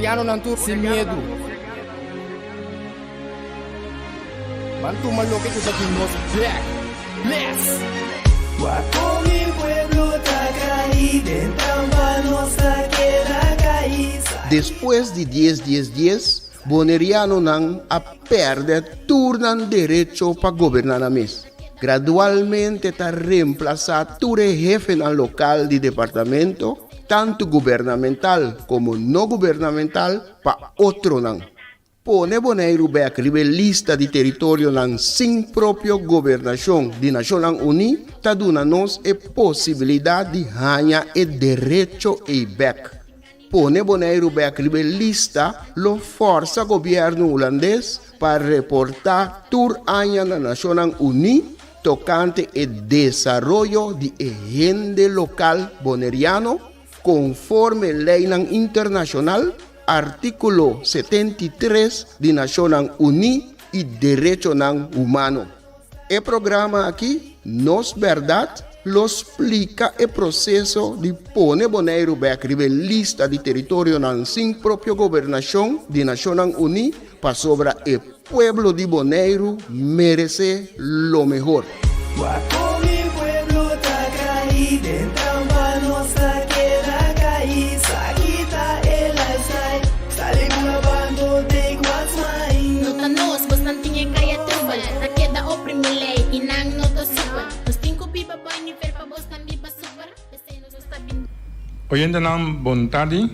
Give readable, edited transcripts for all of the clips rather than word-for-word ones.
Bonerianonan tur sin miedu. Ban tuma loke ku ta di nos bek. Bless! Wak kon mi pueblo ta kai den trampa nos ta keda kai. Despues di dies dies dies, Bonerianonan a pèrdè tur nan derecho pa goberná nan mes. Gradualmente ta remplasá tur e hefenan lokal di departamento, tantu gubernamental komo no gubernamental, pa otronan. Pone Boneiru bèk riba e lista di teritorionan sin propio gobernashon di Nashonnan Uní ta duna nos e posibilidat di haña e derecho ei bèk. Pone Boneiru bèk riba e lista lo fòrsa gobièrnu hulandes pa reportá tur aña na Nashonnan Uní tokante e desaroyo di e hende lokal boneriano konforme leinan internashonal, Artíkulo 73 di Nashonnan Uní i Derechonan Humano. E programa aki, Nos Bèrdat, lo splika e proseso di pone Boneiru bèk riba e lista di teritorionan sin propio gobernashon di Nashonnan Uní pasobra e pueblo di Boneiru meresé lo mehor. Wak kon mi pueblo ta kai den trampa nos ta keda kai sa kita e lifestyle sali bula banco take what's mine. No ta nos, bosnan tin e kaya trubel Ta keda oprimi lei i nan no ta super Nos tin ku biba boi nivel pa bosnan biba super P'esei nos ta bin. Oyentenan bon tardi,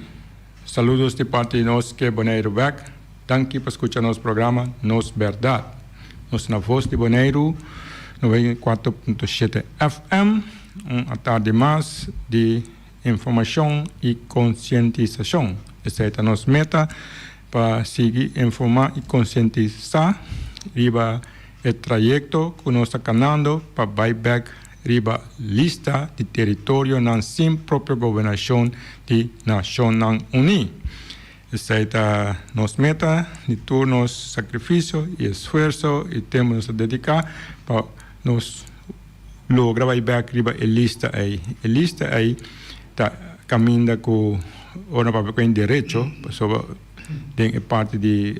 saludos di parti di nos ke Boneiru bek. Danki pa skucha nos programa Nos Bèrdat. Nos na Vos di Boneiru 94.7 FM, un atardi mas di informashon i konsientisashon. Esei ta nos meta pa sigui informá i konsientisá riba e trayekto ku nos ta kanando pa bai bèk riba lista di teritorionan sin propio gobernashon di Nashonnan Uní. Esei ta nos meta di tur nos sakrifisio i esfuerso i tempu nos ta dediká pa nos logra bai bèk riba e lista ei. E lista ei ta kaminda ku ora no papia ku e derecho pasobra den e parti di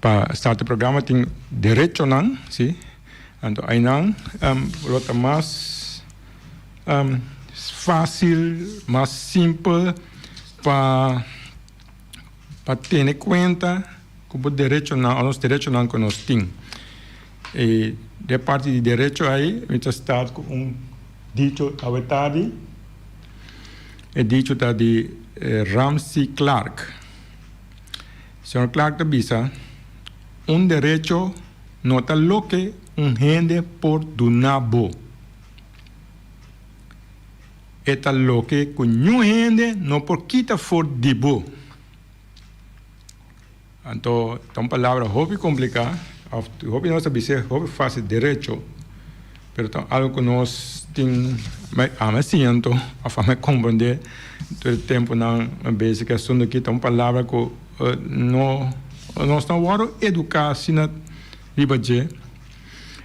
pa start e programa tin derechonan si anto einan lo ta mas Fácil, mas simpel pa pa tene cuenta cu bo derechonan o nos derechonan cu nos tin. E de parti di derecho ahi mi ta start cu un dicho awe tardi. E dicho ta di Ramsey Clark. Señor Clark ta bisa, Un derecho no ta loke un hende por duna bo. E ta loke ku niun hende no por kita for di bo. Anto ta un palabra hopi kompliká, òf hopi nos ta bis'é hopi fásil, derecho, pero ta algu ku nos tin, ami a siña anto, òf ami a komprendé tur e tempunan bezi ku e asuntu aki, ta un palabra ku no nos no a wòrdu eduká asina riba dje.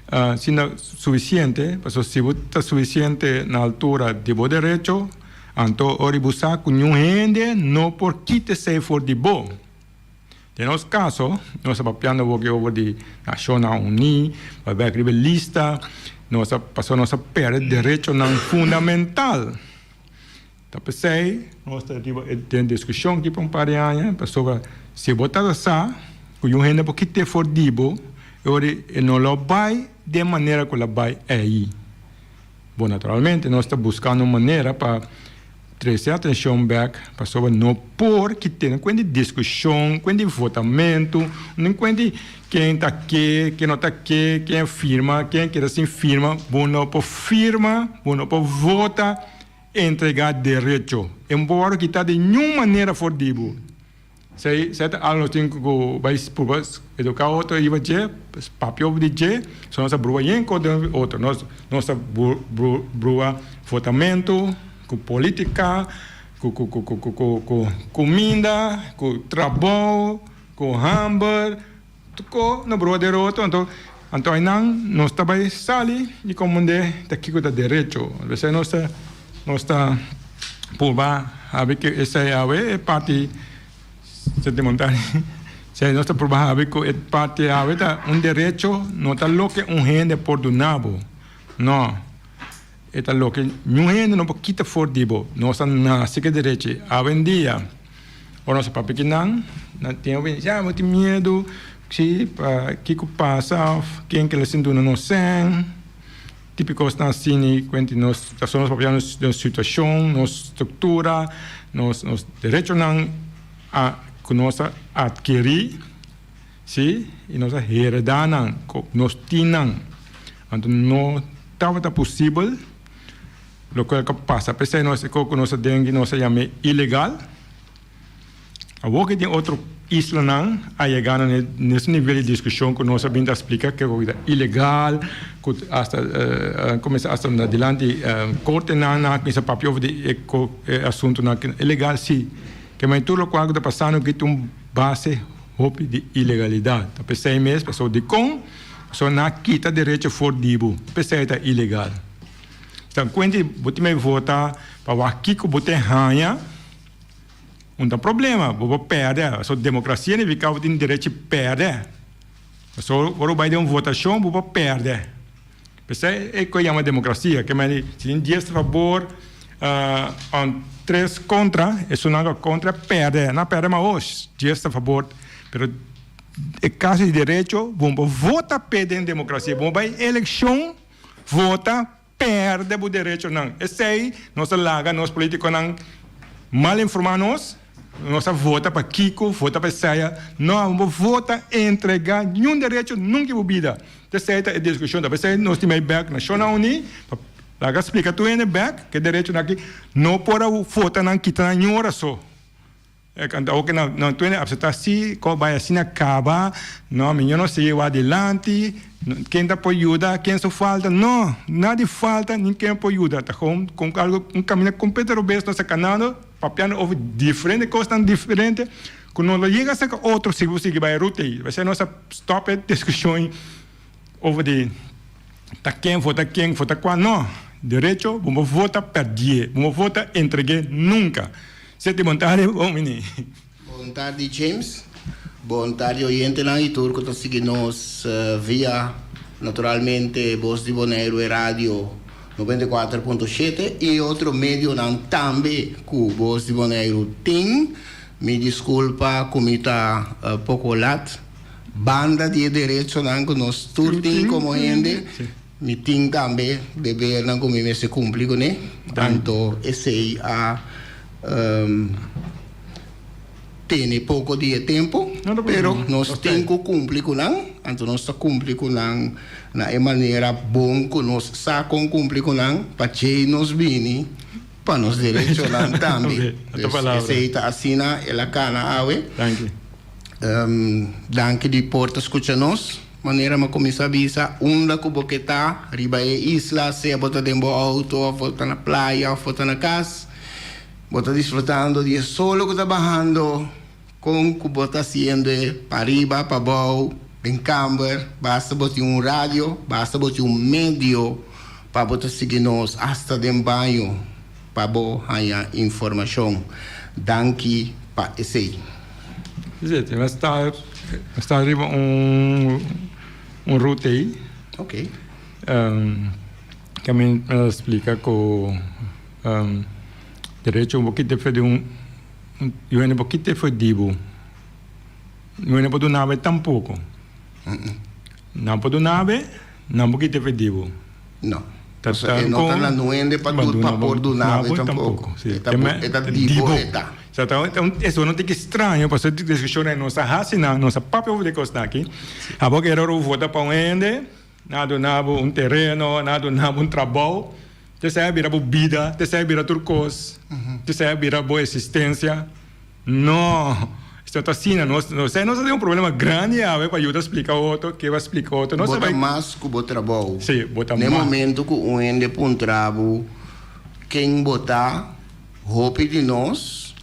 Asina sufisiente, pasobra si bo ta sufisiente na altura di bo derecho, anto ora bo sa ku niun hende no por kita esei for di bo. Den nos kaso, nos ta papiando awor over di Nashonnan Uní, pa bek riba e lista, nos a pasobra nos a pèrdè derechonan fundamental. Ta p'esei nos ta riba e den diskushon aki pa un par di aña, pasobra si bo ta sa ku yu hende por kit'é for di bo, e ora e no lo bai den manera ku lo bai ei. Bo naturalmente nos ta buskando un manera pa trese atenshon bèk, pasobra no por kit'é no kuenta di diskushon, kuenta di votamentu, no kuenta di ken ta ke, ken no ta ke, ken a firma, ken a keda sin firma, bo no por firma, bo no por vota. Entregá derecho. E no por wòrdu kitá di niun manera for di bo. Esei ta algu nos tin ku bai purba eduká otro riba dje, papia over di dje, so nos ta brua yen kos den otro. Nos nos ta brua votamentu ku polítika, ku ku ku ku ku kuminda, ku trabou, ku hamber. Toko no brua derota, anto anto ainan nos ta bai sali i komprende ta kiko ta derecho. P'esei nos ta nos ta Purba habi ku esei awe e parti sentimental. Si nos ta purba habi ku e parti awe ta un derecho no ta loke un hende por duna bo. No. E ta loke niun hende no por kita for di bo. Nos a nase ku e derecho. Awendia ora nos a papia ki nan, nan tin hopi ya bo tin miedu si pa kiko pasa of ken ke lo sin duna nos sèn. Tipi kosnan asina kuenti nos ta nos papia nos situashon, nos struktura, nos nos derechonan a ku nos a atkerí si i nos a heredá nan ku nos tin nan. Anto no tabata posibel lokual ku a pasa. P'esei nos e kos ku nos a den nos a yam'é ilegal. Awor ke den otro islanan a yega na mes nivel di diskushon ku nos a bin ta splika ke ku ta ilegal, ku asta a kuminsá asta na dilanti kortenan nan a kuminsá papia over di e e asuntunan ku ilegal si. Ke men tur lokual ku ta pasando aki ta un base hopi di ilegalidat. Ta p'esei mes pasobra dikon pasobra nan a kita derecho for di bo, p'esei ta ilegal. Ta kuenti bo tin mei vota pa wak kiko bo tin haña. Un ta problema, bo por pèrdè. So demokrasia nifiká bo tin derechi pèrdè. So ora bo bai den un votashon bo por pèrdè. P'esei e ku a yama demokrasia. Ke mende si tin dies ta fabor òf tres kontra, esunnan ku a kontra pèrdè. Nan a pèrdè mas hosh, dies ta fabor. Pero e kaso di derecho bo no por vota p'e den demokrasia. Bo no bai elekshon vota. Perde bo derechonan. Esey nos a laga nos politiconan mal informa nos, nos a vota pa kico, vota pa esaya, no bo vota entrega niun derecho nunca den bo bida. Esey ta e discusion ta pesey nos tin bay bek Nacionnan Uni pa laga splica tur hende bek ke derechonan aki no por a vota nan kita nan niun ora so. E kanta oke nan nan tuene apseptá si ko bai asina kaba no mi yo no sigui wadilanti ken ta por yuda ken su falta no nadi falta ni ken por yuda ta gewoon kon algo un kaminda kompleto robes nos ta kanando papiando over diferente kosnan diferente ku no lo yega saka otro si bo sigui bai e ruta ei p'esei nos a stòp e diskushon over di ta ken vota ken vota kua no derecho bo no vota pèrdie bo no vota entreg'é nunka. Seti bon tardi bon bini. Bon tardi James, bon tardi oyentenan y tur cu ta sigui nos via naturalmente Bos di Boneiru e radio 94.7 y otro medionan tambe cu Bos di Boneiru tin. Mi disculpa cu mi ta poco lat. Banda di e derechonan cu nos tur tin como hende, Mi tin tambe debernan ku mi mester kumpli kuné, anto esei a tene poko di e tempu, pero nos tin ku kumpli ku nan, anto nos ta kumpli ku nan na e manera bon ku nos sa kon kumpli ku nan, pa djei nos bini pa nos derechonan tambe. Dus esei ta asina el a kana awe. Danki di por ta skucha nos. Manera mi a kuminsá bisa, unda ku bo ke ta riba e isla, sea bo ta den bo outo òf bo ta na playa òf bo ta na kas, bo ta disfrutando di e solo ku ta bahando, kon ku bo ta hasiendo e pariba, pabou, den kamber, basta bo tin un radio, basta bo tin un medio pa bo ta sigui nos asta den baño pa bo haña informashon. Danki pa esei. Zet, mi sta, mi sta riba un, un route ei. Ok. Um, que mi a splika ku um, derecho un poquito di un, un, un poquito for di bo. No por duna bo tampoco. Nan por duna bo, nan por kita for di bo. No. Pasobra e no ta na nuende pa pa por duna bo tampoco. E ta e ta di bo e ta. Sa ta un eso no tin ki straño pasobra e diskushonnan nos a hasi nan, nos a papia over di e kosnan aki. Abo kere ora bo vota pa un hende, nan a duna bo un tereno, nan a duna bo un trabou, te esei a bira bo bida, te esei a bira tur kos, te esei a bira bo esistensia. No, esto ta asina. Nos, nos, nos a tin un problema grandi awe pa yuda splika otro, ke ba splika otro. Nos Bo a ta bai. mas ku bo trabou. Sí, bo ta Na e mas. momento ku un hende puntra bo ken bo ta, hopi di nos,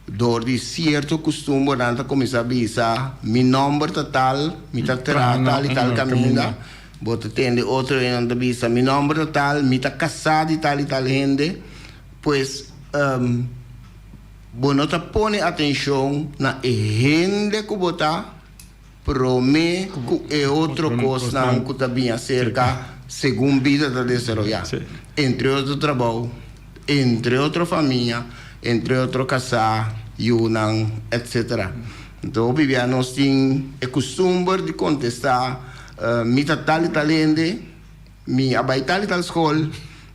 dor di sierto kustumbernan ta kuminsá bisa, Mi nòmber ta tal, mi ta traha tal i tal kaminda. Bo ta tende otro hendenan ta bisa, Mi nòmber ta tal, mi ta kasá di tal i tal hende. Pues. Bo no ta pone atenshon na e hende ku bo ta promé ku e otro kosnan ku ta bin aserka segun bida ta desaroyá. Entre otro trabou, entre otro famia, entre otro kasá, yunan, etsetera. Anto hopi bia nos tin e kustumber di kontestá, Mi ta tal i tal hende. Mi a bai tal i tal skol,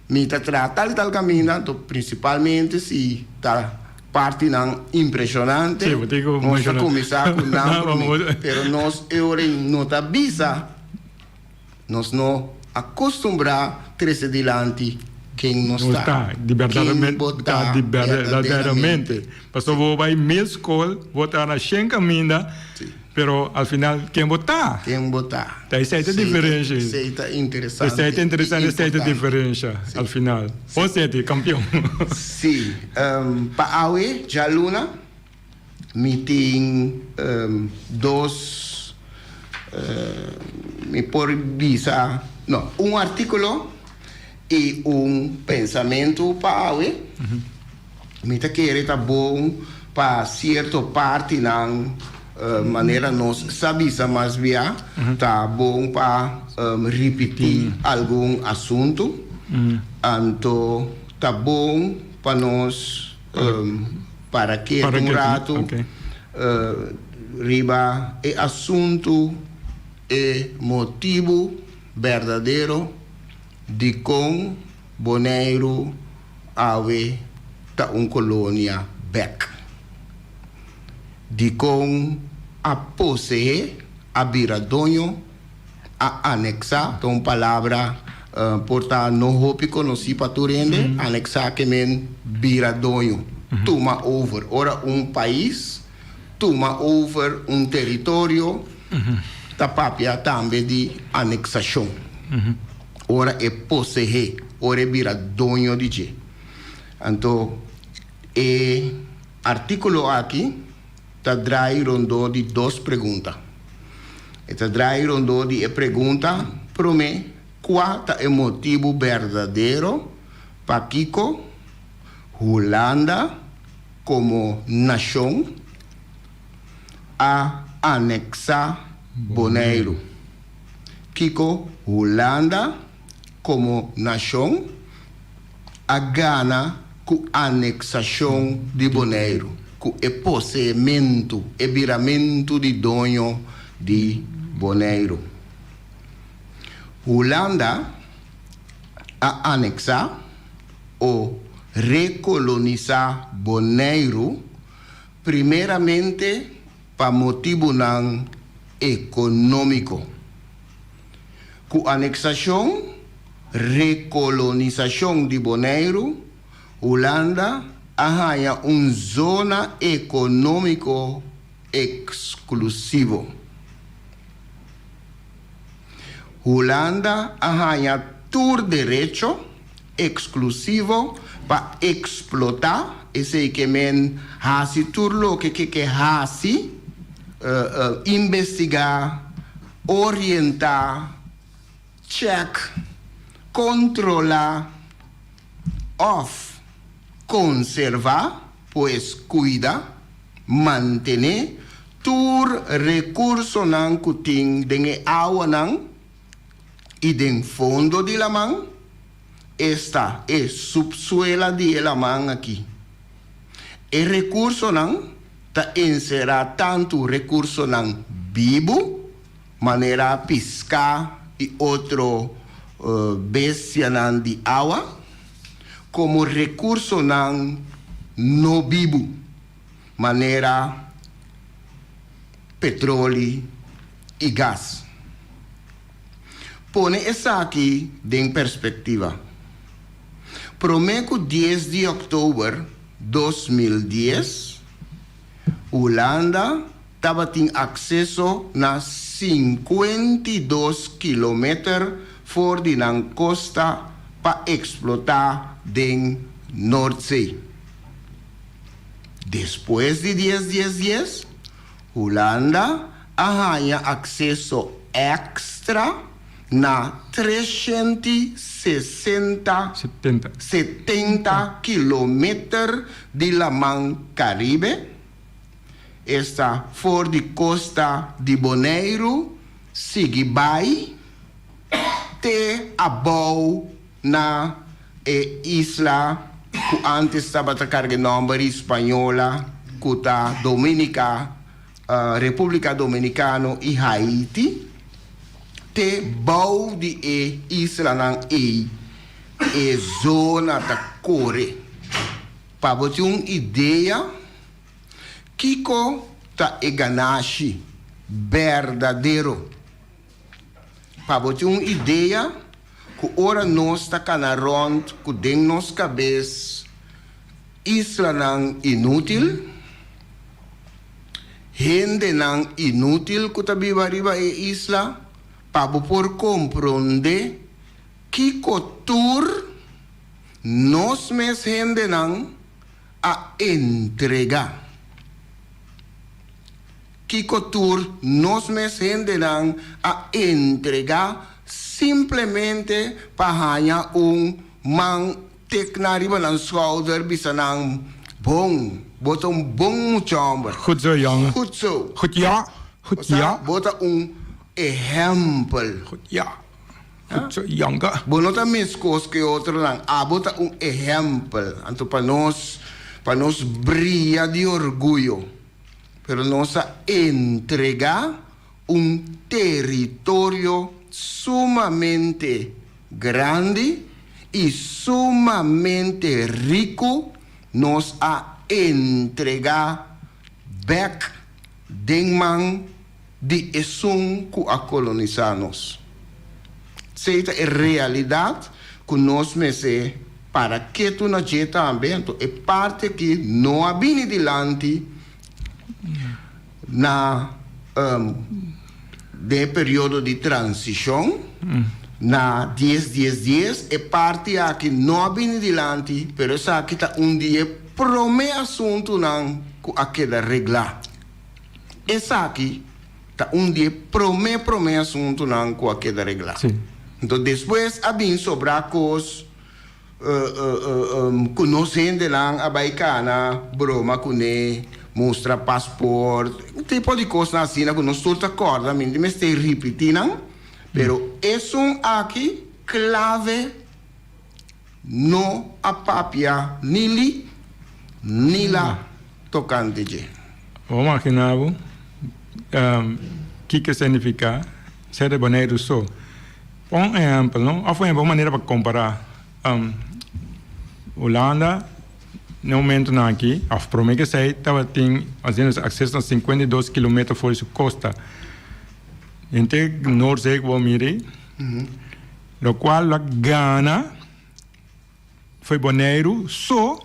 mi ta traha tal i tal kaminda, anto prinsipalmente si ta partinan impreshonante, nos ta kuminsá ku nan promé. Pero nos e ora ei no ta bisa, nos no a kustumbrá trese dilanti ken nos ta, ken bo ta berdaderamente. Pasobra bo bai mil skol, bo ta na shen kaminda. Pero al final ken bo ta? Ken bo ta? Ta esei ta diferensha. Esei ta interesante. Esei ta interesante, esei ta diferensha al final. Bon seti, kampion. Si. Pa awe, djaluna, mi tin dos, mi por bisa, no, un artíkulo i un pensamentu pa awe. Mi ta kere ta bon pa sierto partinan, manera nos sa bisa mas bia, ta bon pa ripití algun asuntu. Anto ta bon pa nos para ketu un ratu riba e asuntu, e motibu berdadero dikon Boneiru awe ta un kolonia bèk. Dikon a poseé, a bira doño, a aneksá, ta un palabra por ta no hopi konosí pa tur hende, aneksá ke men bira doño, tuma over. Ora un pais tuma over un teritorio ta papia tambe di aneksashon. Ora e poseé, ora e bira doño di dje. Anto e artíkulo aki ta drai rondó di dos pregunta. E ta drai rondó di e pregunta, promé, kua ta e motibu berdadero pakiko Hulanda komo nashon a aneksá Boneiru? Kiko Hulanda komo nashon a gana ku aneksashon di Boneiru, ku e poseementu, e biramentu di doño di Boneiru? Hulanda a aneksá o rekolonisá Boneiru primeramente pa motibunan ekonómiko. Ku aneksashon, rekolonisashon di Boneiru, Hulanda a haña un zona ekonómiko eksklusivo. Hulanda a haña tur derecho eksklusivo pa eksplotá, esei ke men hasi tur loke ke ke hasi, investigá, orientá, chèk, kontrolá òf konservá, pues kuida, mantené, tur rekursonan ku tin den e awanan i den fondo di laman, esta e supsuela di e laman aki. E rekursonan ta enserá tantu rekursonan bibu, manera piská i otro bestianan di awa, komo rekursonan no bibu, manera petroli i gas. Pone esaki den perspektiva. Promé ku dies di òktober 2010, Hulanda tabatin akseso na 52 kilometer for di nan kosta pa eksplotá den Noordzee. Despues di dies dies dies, Hulanda a haña akseso èkstra. na 360, 70. 70 kilometer di Laman Karibe, esta for di kosta di Boneiru sigui bai te abou na e isla ku ántes tabata karga e nòmber Hispaniola, ku ta Dominica, Repúblika Dominikano i Haiti, te bou di e islanan ei e zona ta kore. Pa bo tin un idea kiko ta e ganashi berdadero. Pa bo tin un idea ku ora nos ta kana rònt ku den nos kabes islanan inútil, hendenan inútil ku ta biba riba e isla, pa bo por komprondé kiko tur nos mes hendenan a entregá. Kiko tur nos mes hendenan a entregá simplemente pa haña un man tekna riba nan schouder bisa nan, Bon, bo ta un bon mucha homber. Goed zo, jongen. Goed zo. Goed ja. Goed ja. Bo ta un ehempel. Goed ja. Goed zo, jongen. Bo no ta meskos ku e otronan. Abo ta un ehempel. Anto pa nos, pa nos bria di orguyo. Pero nos a entregá un teritorio sumamente grandi i sumamente riku, nos a entregá bèk den man di esun ku a kolonisá nos. Esei ta e realidat ku nos mester para ketu na dje tambe. Anto e parti aki no a bini dilanti na den e periodo di transishon na dies dies dies. E parti aki no a bini dilanti, pero esaki ta un di e promé asuntunan ku a keda reglá. Esaki ta un di e promé promé asuntunan ku a keda reglá. Anto despues a bin sobrá kos ku nos hendenan a bai kana broma kuné, mustra pasport, un tipo di kosnan asina ku nos tur ta kòrda, mi no tin mester ripití nan, pero esun aki klave no a papia ni li ni la tokante dje. Bo magina bo kiko significa ser di Boneiru so? Pon un ehempel no, of un manera pa compara. Hulanda na e momentonan aki of prome ke esei tabatin haciendo acceso na 52 kilometer for di su costa. Henter Noordzee ku bo mira ei. Lokual lo a gana fo'i Boneiru so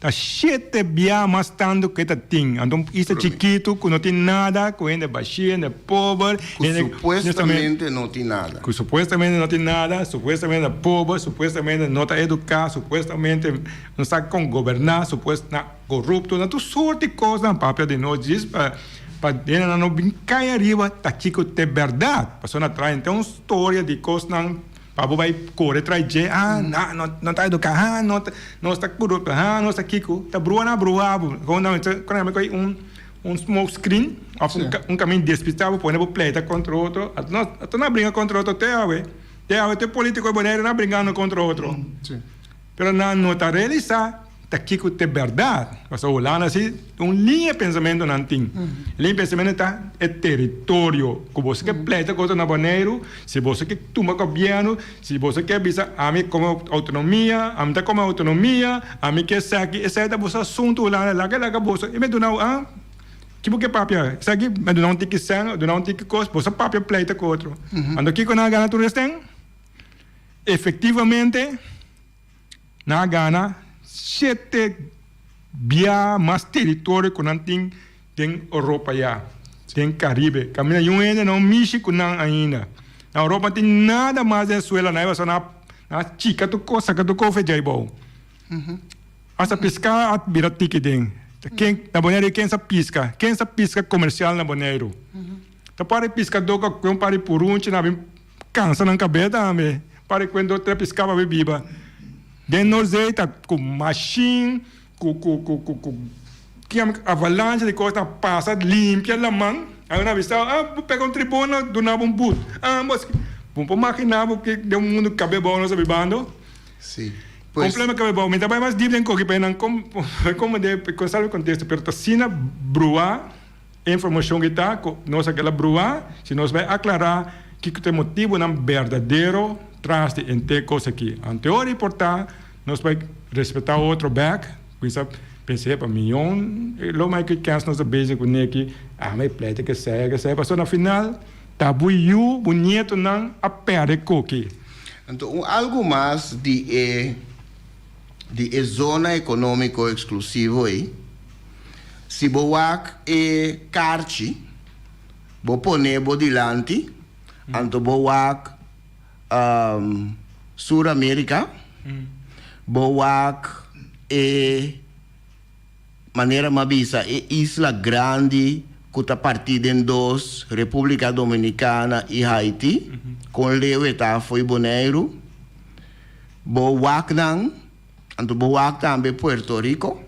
ta shete bia mas tantu ku e ta tin. Anto un isla chikitu ku no tin nada, ku hende bashí, hende pober. Ku supuestamente no tin nada. Ku supuestamente no tin nada, supuestamente ta pober, supuestamente no ta eduká, supuestamente no sa kon goberná, supuestamente korupto, na tur sorti kosnan papia di nos djis pa pa hendenan no bin kai ariba ta kiko ta e bèrdat. Pasobra na traha henter un Storia di kosnan pa bo bai kore trai dje, ah na no no ta eduká, ah no ta nos ta korupto, ah nos ta kiko, ta brua nan a brua bo. Kon nan kon nan koy un un smoke screen òf un un kamin despistá bo pone bo pleita kontra otro, a nos a nan a bringa kontra otro te awe, te awe te polítiko di Boneiru nan a bringando kontra otro. Pero nan no ta realisá ta kiko ta e bèrdat. Pasobra Hulanda si un liña di pensamentu nan tin. E liña di pensamentu ta e teritorio ku boso ke pleita ku otro na Boneiru, si boso ke tuma gobièrnu, si boso ke bisa ami komo outonomia, ami ta komo outonomia, ami ke esaki, esei ta boso asuntu Hulanda, laga laga boso. I mi duna ah ki bo ke papia? Esaki mi duna un tiki sèn, duna un tiki kos, boso papia pleita ku otro. Anto kiko nan a gana tur esten? Efectivamente, nan a gana shete bia mas teritorio cu nan tin den Europa ya, den Caribe. Caminda yun hende no mishi cu nan ainda. Na Europa no tin nada mas Venezuela, nan a nan a chica tur cos, saca tur cos djai bou. Hasta pisca a bira tiki den. Ken, na Boneiru ken sa pisca? Ken sa pisca comercial na Boneiru? Ta pari piscador cu a cume un pari purunchi nan a bin. kansa nan kabes tambe para e kuento tres piská pa biba. Den Noordzee ta ku mashin ku ku ku ku ku kiami avalancha di kos ta pasa limpia laman. Awe nan a bisa ah bo pega un tribuna duna bo un but ah bo bo por magina bo ke den un mundu kabes bou nos ta bibando. Sí. Pues. Komplema kabes bou mi ta bai mas dip den koki pa nan kom komende kon salba e kontesto pero ta asina bruá. E informacion ki ta cu nos a keda bruha, si nos bay aclara kico ta e motibonan berdadero tras di henter cos aki. Anteor y por ta nos bay respeta otro bek, cuminsa pensa epa miyon lo mai cu kens nos ta bezig cu neki, ami e pleita kesey kesey, pasobra na final ta bo yu, bo nietonan a perde coki. Anto un algo mas di e di e zona economico exclusivo ey. Si bo wak e karchi, bo pone bo dilanti, anto bo wak Sur Amerika, bo wak e manera mi a bisa e isla grandi ku ta partí den dos, Repúblika Dominikana i Haiti, kon leu e ta fo'i Boneiru, bo wak nan. Anto bo wak tambe Puerto Rico,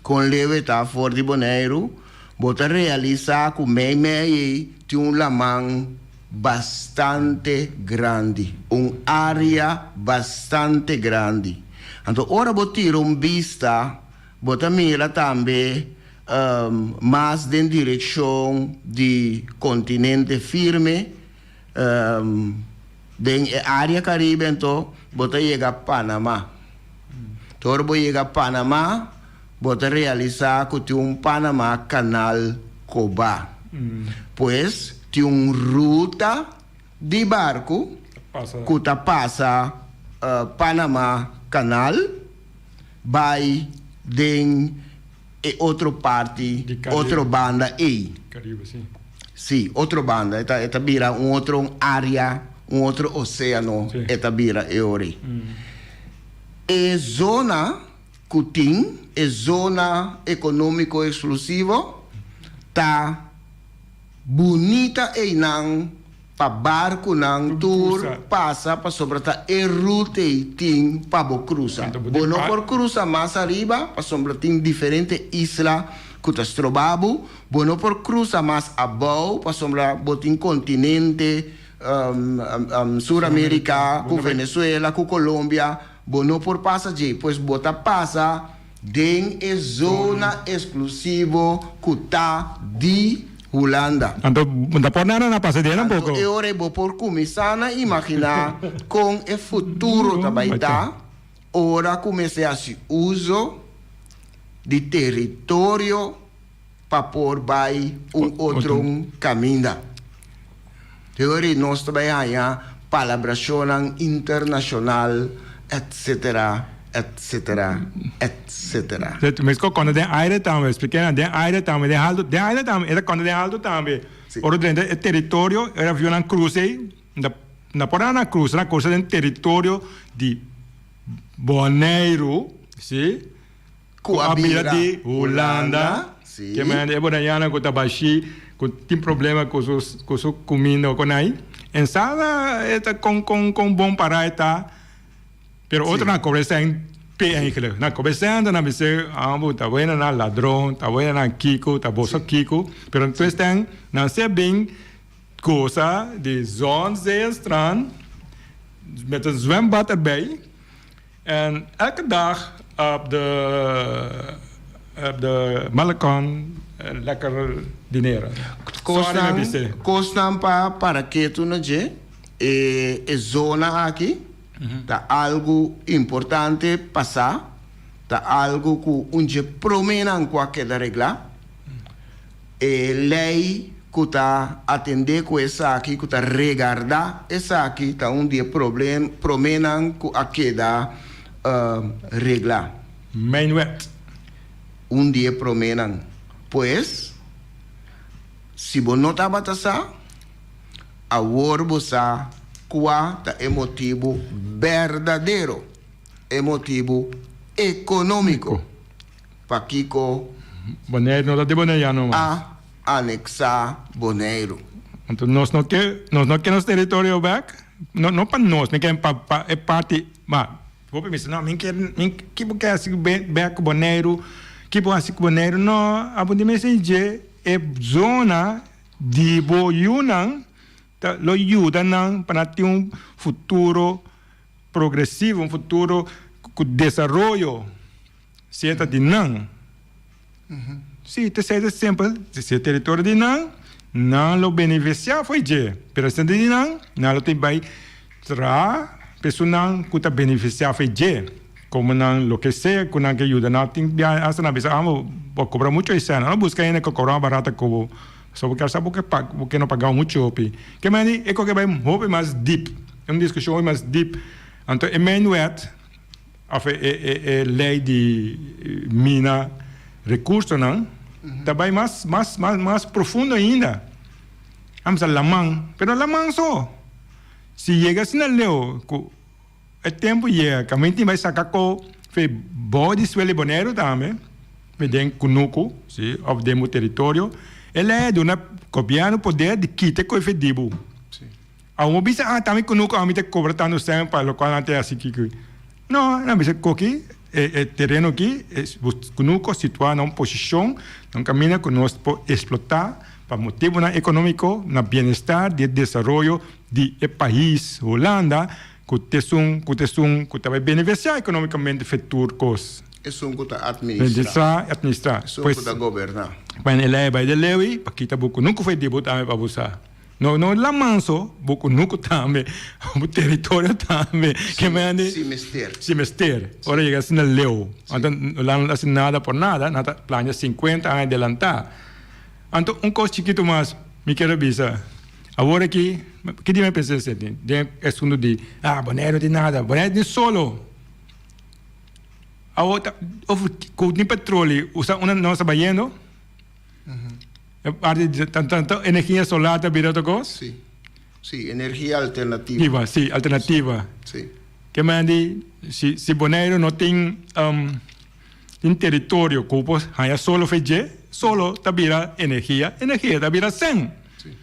kon leu e ta for di Boneiru, bo ta realisá ku meimei ei tin un laman bastante grandi, un área bastante grandi. Anto ora bo tira un bista, bo ta mira tambe mas den direkshon di kontinente firme, Den e área Karibe anto bo ta yega Panamá. Te ora bo yega Panamá bo ta realisá ku tin un Panamá Kanal kobá. Pues tin un ruta di barku ku ta pasa Panamá Kanal bai den e otro parti, otro banda ei. Sí, otro banda. E ta, e ta bira un otro área, un otro oséano e ta bira e ora ei. E zona ku tin, e zona ekonómiko eksklusivo, ta bunita einan Pa barkunan tur pasa pasobra ta e rute ei tin pa bo krusa. Bo no por krusa mas ariba pasobra tin diferente isla ku ta stroba bo. Bo no por krusa mas abou pasobra bo tin kontinente Sur Amerika ku Venezuela ku Colombia. Bo no por pasa dje. Pues bo ta pasa den e zona eksklusivo ku ta di Hulanda. Anto bo ta por nada na pasa den tampoco. Anto e ora ei bo por kuminsá na imaginá kon e futuro ta bai ta ora ku mester hasi uso di teritorio pa por bai un otro kaminda. E ora ei nos ta bai haña palabrashonnan internashonal etsetera etsetera etsetera. Mesco konta den aire tambe, spliké nan, den aire tambe, den haltu, den aire tambe, e ta konta den haltu tambe. Ora drenta e teritorio, e avionnan krusa ei, na por nan a krusa, nan a krusa den teritorio di Boneiru, si. Ku a bira di Hulanda, ke mende e bonaiano ku ta bashí, ku tin problema ku su ku su kuminda o konai. Ensala e ta kon kon kon bon pará e ta, pero otro nan kobra esei p'e eigenlijk. Nan kobra esei anto nan bis'é, ah bo ta wena nan ladron, ta wena nan kiko, ta boso kiko, pero despues ten nan se bin gosa di zon, zee en strand met een zwembad erbij. En elke dag op de op de Malecon lekker dineren. Sorry mi bis'é. Kosnan pa para ketu na dje, e e zona aki ta algu importante pa sa, ta algu ku un dje proménan ku a keda reglá. E lei ku ta atendé ku esaki, ku ta regardá esaki, ta un di e problem, proménan ku a keda reglá. Mijnwet. Un di e proménan. Pues, si bo no tabata sa, awor bo sa kua ta e motibu berdadero, e motibu ekonómiko. Pakiko Boneiru no ta di Boneiano mas. a aneksá Boneiru? Anto nos no ke nos no ke nos teritorio bek, no no pa nos, mi ke pa pa e parti ma hopi mi bisa no mi ke mi ki bo ke hasi bek ku Boneiru, ki bo hasi ku Boneiru, no abo di mester dje e zona di bo yunan ta lo yuda nan pa nan tin un futuro progresivo, un futuro ku desaroyo si e ta di nan. Si, ta esei ta simpel, si e teritorio di nan, nan lo benefisiá for dje, pero si no ta di nan, nan lo tin bai traha pa esunnan ku ta benefisiá for dje, komo nan loke sea ku nan ke yuda nan tin bia asta nan bisa amo bo a kobra muchu esei, nan lo buska hende ku a kobra mas barata ku bo, pasobra bo kier sa bo ke paga bo ke no paga muchu hopi. Ke manera e koke bai hopi mas dip, e un diskushon hopi mas dip, anto e mijnwet. Of e ley di mina recursonan ta bay mas mas mas mas profundo ainda. A bisa laman, pero laman so. Si yega asina leu cu e tempo yega caminda tin bay saca co fe bao di suelo di Boneiru tambe, fe den cunucu, si, of den bo teritorio, e ley a duna gobierno poder di kita e coe fe di bo. Awor bo bisa, ah, ta mi kunuku, awor mi ta kobra tantu sèn pa lokual nan ta hasi kiko. No, nan bisa koki e e tereno aki, e bo kunuku situá na un posishon, na un kaminda ku nos por eksplotá pa motibunan ekonómiko na bienestar di e desaroyo di e pais Hulanda ku ta esun ku ta esun ku ta bai benefisiá ekonómikamente fe tur kos. Esun ku ta atministrá. Atministrá. Esun ku ta goberná. Bueno, e lei bai di Lewi pa kita bo kunuku for di bo tambe pa bo sa. No no laman so, bo kunuku tambe, bo teritorio tambe. Ke mende? Si mester. Si mester. Ora yega asina leu. Anto nan no ta hasi nada por nada, nan ta plania sinkuenta aña adelantá. Anto un kos chikitu mas mi kier a bisa. Awor aki, ki dia mi pensa esei? Den e asuntu di, ah, Boneiru no tin nada, Boneiru tin solo. Awor ta, of ku tin petroli, usa unda nos ta bayendo? E parti di tanto energia solar ta bira otro cos? Si. Si, energia alternativa. Tiva, si, alternativa. Si. Ke men di, si, si Boneiru no tin, um, tin teritorio ku por haña solo fe dje, solo ta bira energia, energia ta bira sen. Si.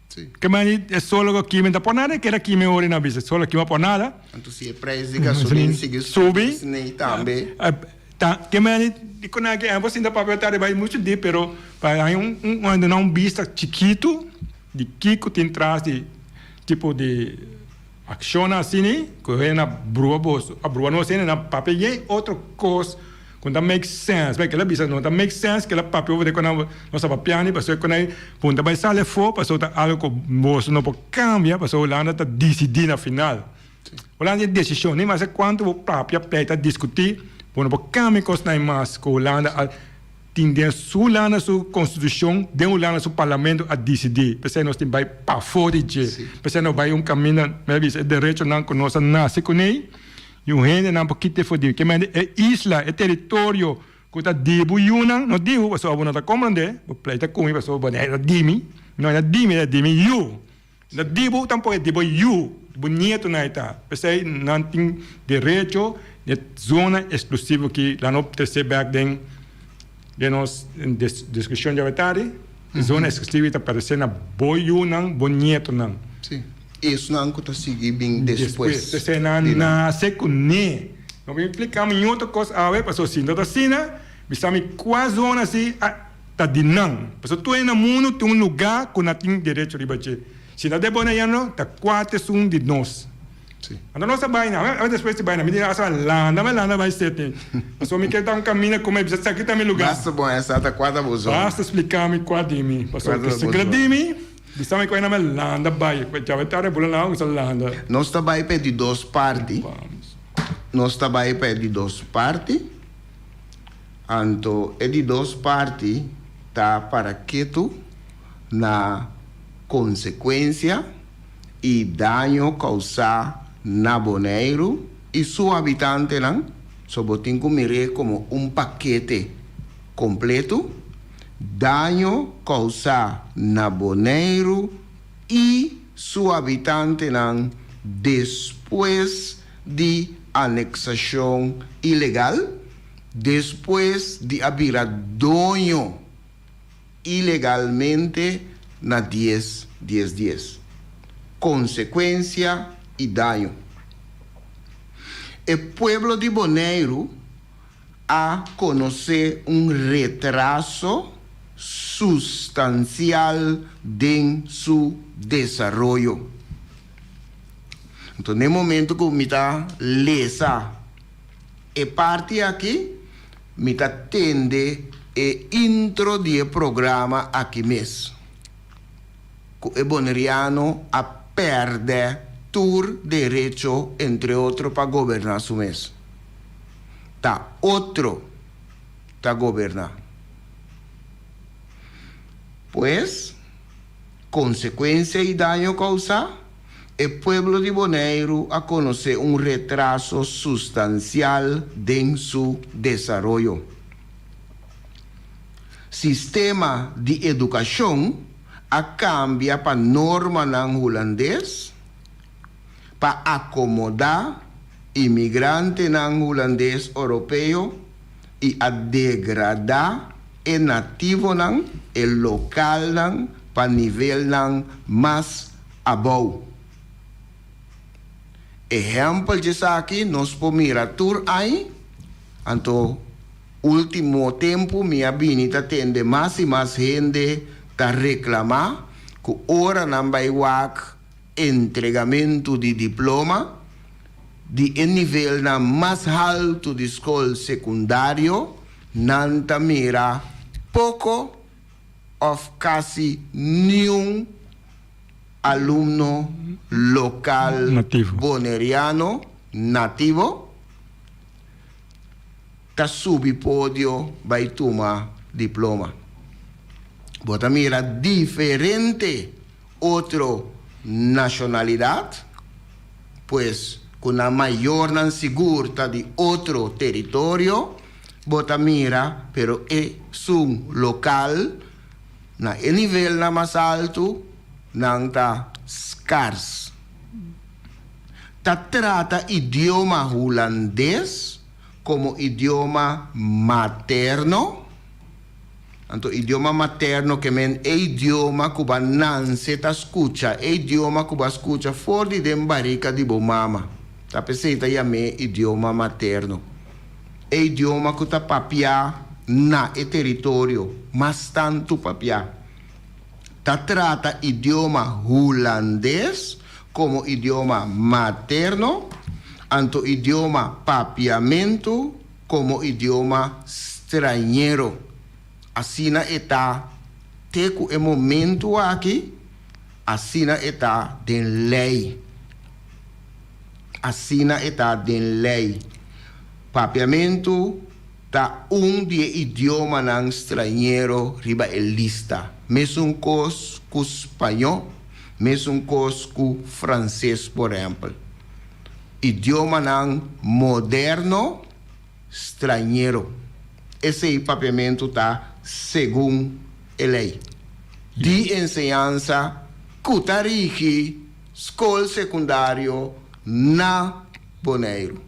Si. Ke men di, e solo ku kimen ta por nada, e keda kimen ora i nan bisa, solo kimen por nada. Anto si e prijs di gasolin sigui subi, snei tambe. Ta ke meni di con aki bo sinta papia ta riba mucho di pero pa hay un un duna un bista chikitu di kico tin tras di tipo di accionnan asini cu hende na brua boso a brua nos hende na papia yen otro cos cu no ta make sense pasobra kila bisa no ta make sense kila papia over de cu nos ta papiando pasobra cu nan punta bay sali afo pasobra ta algo cu boso no por cambia pasobra Hulanda ta dicidi na final. Hulanda tin desishon, ni mas kuantu bo papia, pleita, diskutí, bo no por kambia kosnan mas ku Hulanda a tin den su Hulanda su konstitushon, den Hulanda su parlamento a disidí. P'esei nos tin bai pafó di dje. P'esei nos bai un kaminda, mi a bisa, e derechonan ku nos a nase kuné i un hendenan por kita for di. Ke mende e isla, e teritorio ku ta di bo yunan, no di bo pasobra bo no ta komprondé, bo pleita ku mi pasobra bo no ta di mi, no e ta di mi, e ta di mi yu. Na di bo tampoco e di bo yu, bo nietonan e ta. P'esei nan tin derecho di e zona exclusivo ki la no trece bek den den nos discusion djawe tardi. E zona exclusivo ta pertece na bo yunan, bo nietonan. Si. Esnan cu ta sigui bin despues. P'esei nan nace cu ne. No por implica mi otro cos awe pasobra si no ta asina, bisa mi cua zona asi a. Ta di nan. Pasobra tur hende na mundu tin un lugá ku nan tin derecho riba dje. Si no ta e bonaiano, ta kua ta esun di nos. Anto nos a bai na, a despues di bai na, mi di asa landa, mi a landa bai sete. Pasobra mi ke ta un kaminda ku mi bisa esaki ta mi lugá. Basta bon esa ta kua ta bo zona. Basta splika mi kua di mi. Pasobra si kla di mi, bisa mi kua na mi a landa bai. Djawe tarde bula na mi sa landa. Nos ta bai pa e di dos parti. Nos ta bai pa e di dos parti. Anto e di dos parti ta para ketu na konsekuensia i daño kousá na Boneiru i su habitantenan, so bo tin ku mir'é komo un pakete kompletu, daño kousá na Boneiru i su habitantenan despues di aneksashon ilegal. Despues di a bira doño ilegalmente na dies dies dies. Konsekuensia i daño. E pueblo di Boneiru a konosé un retraso sustansial den su desaroyo. Anto n'e momento ku mi ta lesa e parti aki, mi ta tende e intro di e programa aki mes, ku e boneriano a pèrdè tur derecho, entre otro pa goberná su mes. Ta otro ta goberná. Pues, konsekuensia i daño kousá, e pueblo di Boneiru a konosé un retraso sustansial den su desaroyo. Sistema di edukashon a kambia pa normanan hulandes pa akomodá imigrantenan hulandes oropeo i a degradá e nativonan, e lokalnan, pa nivelnan mas abou. Ehèmpel djesaki nos por mira tur ai, anto último tempu mi a bini ta tende mas i mas hende ta reklamá ku ora nan bai wak entregamentu di diploma di e nivelnan mas haltu di skol sekundario, nan ta mira poko òf kasi niun alumno lokal boneriano nativo ta subi podio bai tuma diploma. Bo ta mira diferente otro nashonalidat, pues ku nan mayornan sigur ta di otro teritorio, bo ta mira, pero esun lokal na e nivelnan mas altu nan ta skars. Ta trata idioma hulandes komo idioma materno. Anto idioma materno ke men e idioma ku bo a nanse ta skucha, e idioma ku bo a skucha for di den barika di bo mama. Ta p'esei ta yam'é idioma materno. E idioma ku ta papiá na e teritorio mas tantu papiá. Ta trata idioma hulandes komo idioma materno, anto idioma papiamentu komo idioma strañero. Asina e ta te ku e momentu aki, asina e ta den lei. Asina e ta den lei. Papiamentu ta un di e idiomanan strañero riba e lista, mesun kos ku spañó, mesun kos ku franses por ehèmpel. Idiomanan moderno strañero. Esei papiamentu ta segun e lei di enseñansa ku ta rigi skol sekundario na Boneiru.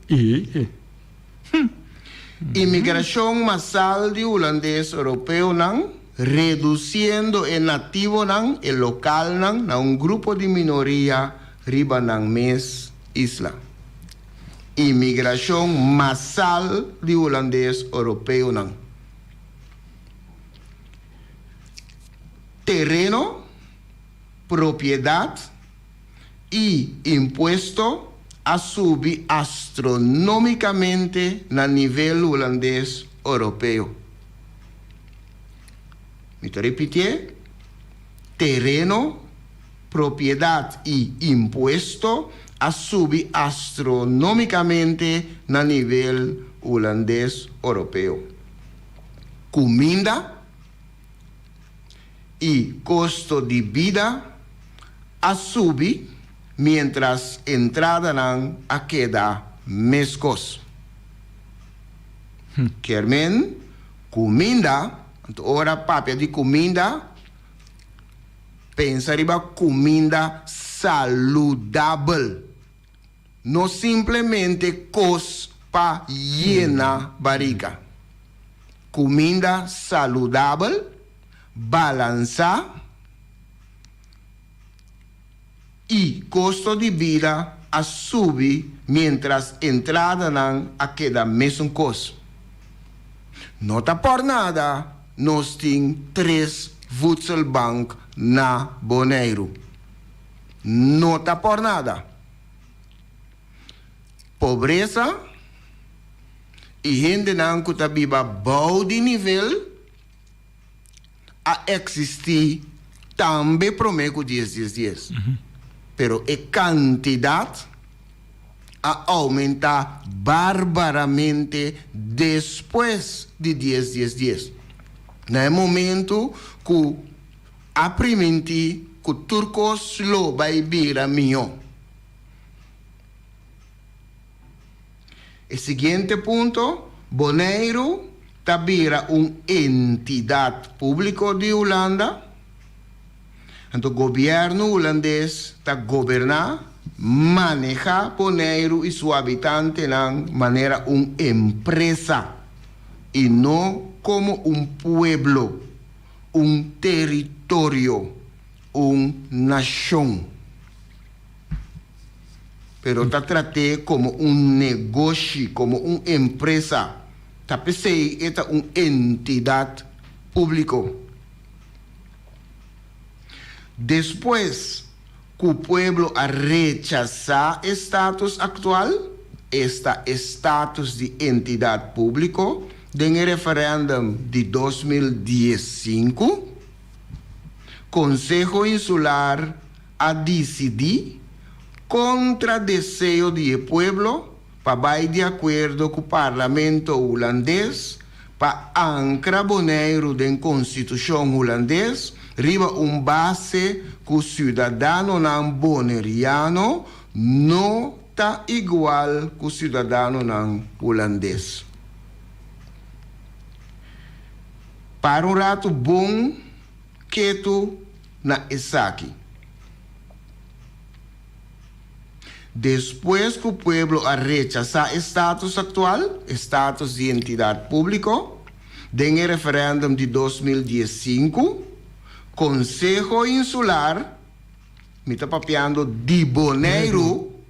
Imigrashon masal di hulandes europeonan redusiendo e nativonan, e lokalnan, na un grupo di minoria riba nan mes isla. Imigrashon masal di hulandes europeonan. Tereno, propiedat i impuesto a subi astronomikamente na nivel hulandes europeo. Mi ta ripitié, tereno, propiedat i impuesto a subi astronomikamente na nivel hulandes europeo. Kuminda i kosto di bida a subi miéntras entradanan a keda meskos. Kier men, kuminda, anto ora papia di kuminda, pensa riba kuminda saludabel, no simplemente kos pa yena barika. Kuminda saludabel, balansá. I kosto di bida a subi miéntras entradanan a keda mesun kos. No ta pòrnada nos tin tres voedselbank na Boneiru. No ta pòrnada. Pobresa i hendenan ku ta biba bou di nivel a eksistí tambe promé ku dies dies dies, pero e kantidat a oumentá barbaramente despues di dies dies dies. Na e momentu ku a primintí ku tur kos lo bai bira mihó. E siguiente punto, Boneiru ta bira un entidat públiko di Hulanda. Anto gobièrnu hulandes ta goberná, manehá Boneiru i su habitantenan manera un empresa i no komo un pueblo, un teritorio, un nashon. Pero ta trat'é komo un negoshi, komo un empresa. Ta p'esei e ta un entidat públiko. Despues ku pueblo a rechasá e status aktual, esta e status di entidat públiko, den e referèndum di 2015, Konseho Insular a disidí kontra deseo di e pueblo pa bai di akuerdo ku Parlamento Hulandes pa ankra Boneiru den Konstitushon Hulandes riba un base ku siudadanonan boneriano no ta igual ku siudadanonan hulandes. Para un ratu bon ketu na esaki. Despues ku pueblo a rechasá e status aktual, e status di entidat públiko, den e referèndum di 2015, Konseho Insular, mi ta papiando di Boneiru,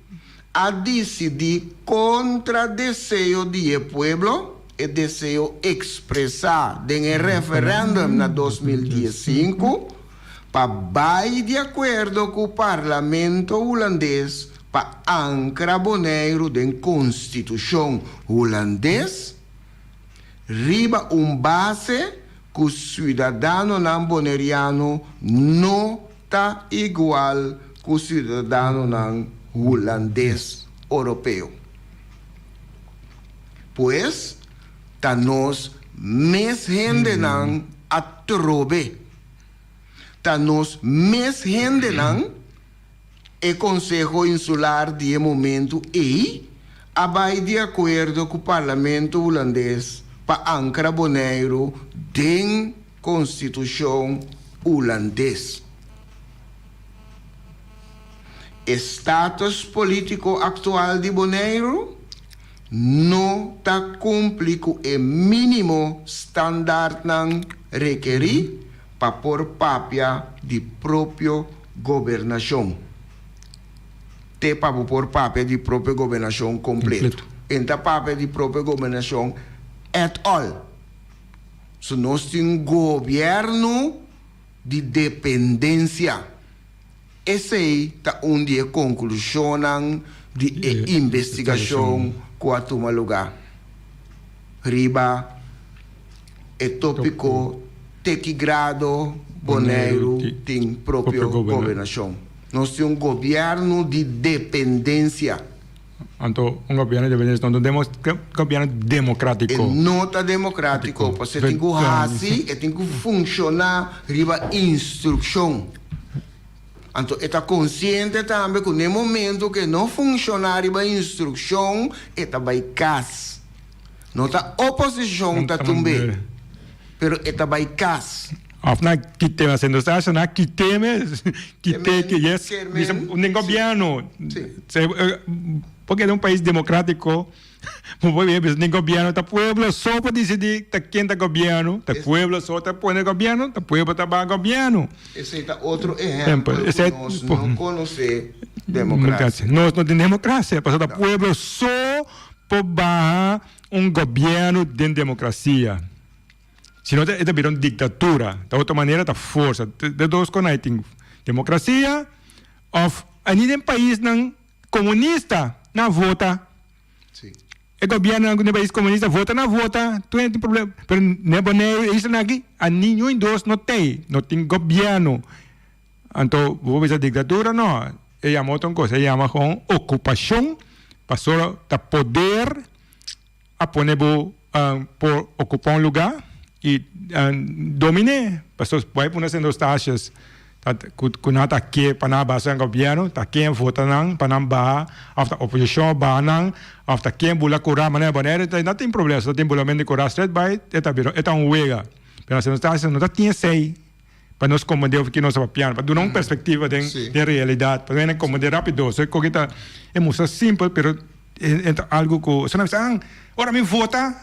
a disidí kontra deseo di e pueblo, e deseo ekspresá den e referèndum na 2015, pa bai di akuerdo ku Parlamento Hulandes pa ankra Boneiru den Konstitushon Hulandes riba un base ku siudadanonan boneriano no ta igual ku siudadanonan hulandes oropeo. Pues, ta nos mes hendenan atrobe. Ta nos mes hendenan, e Konseho Insular di e momentu ei a bai di akuerdo ku Parlamento Hulandes pa ankra Boneiru den Konstitushon Hulandes. E status polítiko aktual di Boneiru no ta kumpli ku e mínimo standaardnan rekerí pa por papia di propio gobernashon. Te pa bo por papia di propio gobernashon kompleto. E ta papia di propio gobernashon at all. So nos tin un gobièrnu di dependensia. Esei ta un di e konklushonnan di e investigashon ku a tuma lugá riba e tópiko te ki grado Boneiru tin propio gobernashon. Nos tin un gobièrnu di dependensia. Anto un gobièrnu di dependensia no ta un gobièrnu demokrátiko. E no ta demokrátiko pasobra e tin ku hasi, e tin ku funshoná riba instrukshon. Anto e ta konsiente tambe ku n'e momento ku e no funshoná riba instrukshon, e ta bai kas. No ta oposishon ta tumb'é, pero e ta bai kas. Of nan kit'é, nan sendo sa nan kit'é mes, kit'é ke yes, bisa un den gobièrnu. Porque den un pais demokrátiko. Bo por bisa den gobierno ta pueblo so por dicidi ta ken ta gobierno, ta pueblo so ta pone gobierno, ta pueblo ta baha gobierno. Esey ta otro ehempel cu nos no conoce democracia. Nos no tin democracia pasobra ta pueblo so por baha un gobierno den democracia. Si no e ta bira un dictatura. Ta otro manera ta forsa. De dos con hay tin democracia of ni den paisnan comunista nan vota. E gobierno den pais comunista vota nan vota tur hende tin problema pero ne Boneiru e islanan aki a niñun dos no tey no tin gobierno anto bo por bisa dictatura no e yama otro cos e yama con ocupacion pasobra ta poder a pone bo por ocupa un lugar y domine pasobra bo a pone Sint Eustatius cu nan ta ke pa nan basa den gobierno ta ken vota nan pa nan baha of ta oposicion a baha nan of ta ken bula cura manera Bonaire no tin problema si no tin bulamento di cura straight bay e ta bira e ta un wega pero na Sint Eustatius no ta tin esey pa nos comprende of ki nos ta papiando pa duna un perspectiva den realidad pa nos comprende rapido so e koki ta e mustra simpel pero E ta algu ku esnan bisa, an, ora mi vota,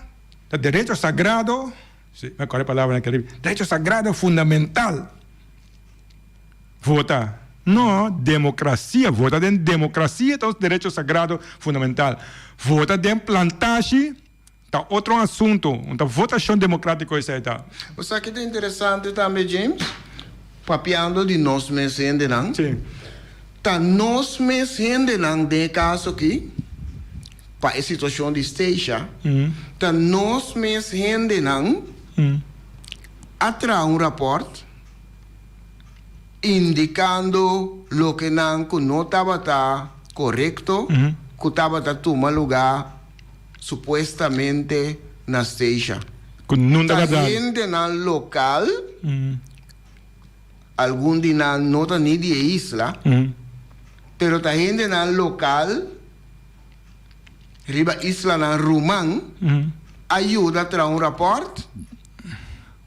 ta derecho sagrado, si, mi acorda e palabra na Caribe, derecho sagrado fundamental, vota. No, demokrasia, vota den demokrasia ta un derecho sagrado fundamental. Vota den plantashi ta otro asunto, un ta votashon demokratiko esei ta. Bo sa ke ta interesante tambe, James? Papiando di nos mes hendenan. Si. Ta nos mes hendenan den e kaso aki, pa e situashon di Stacia, ta nos mes hendenan a traha un rapòrt indikando lokenan ku no tabata korekto, ku tabata tuma lugá supuestamente na Stacia. Ku nunta Ta hendenan lokal. Algun di nan no ta ni di e isla, pero ta hendenan lokal riba islanan ruman a yuda traha un rapòrt